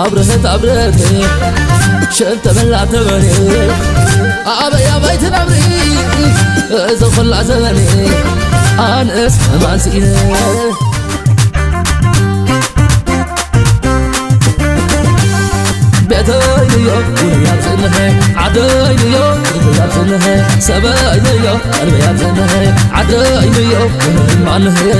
ኣብርሀት ኣብርሀት ሸብ ተበላ ተበኔ ኣበይ ኣበይ ትነብሪ እዚ ኹላ ዘበኔ ኣነስ ማን ስኢነ ቤተይንዮ ውንያብ ጽንሐ ዓደይንዮ ውንያብ ጽንሐ ሰበይንዮ ቀልበያብ ጽንሐ ዓደይንዮ ማንህይ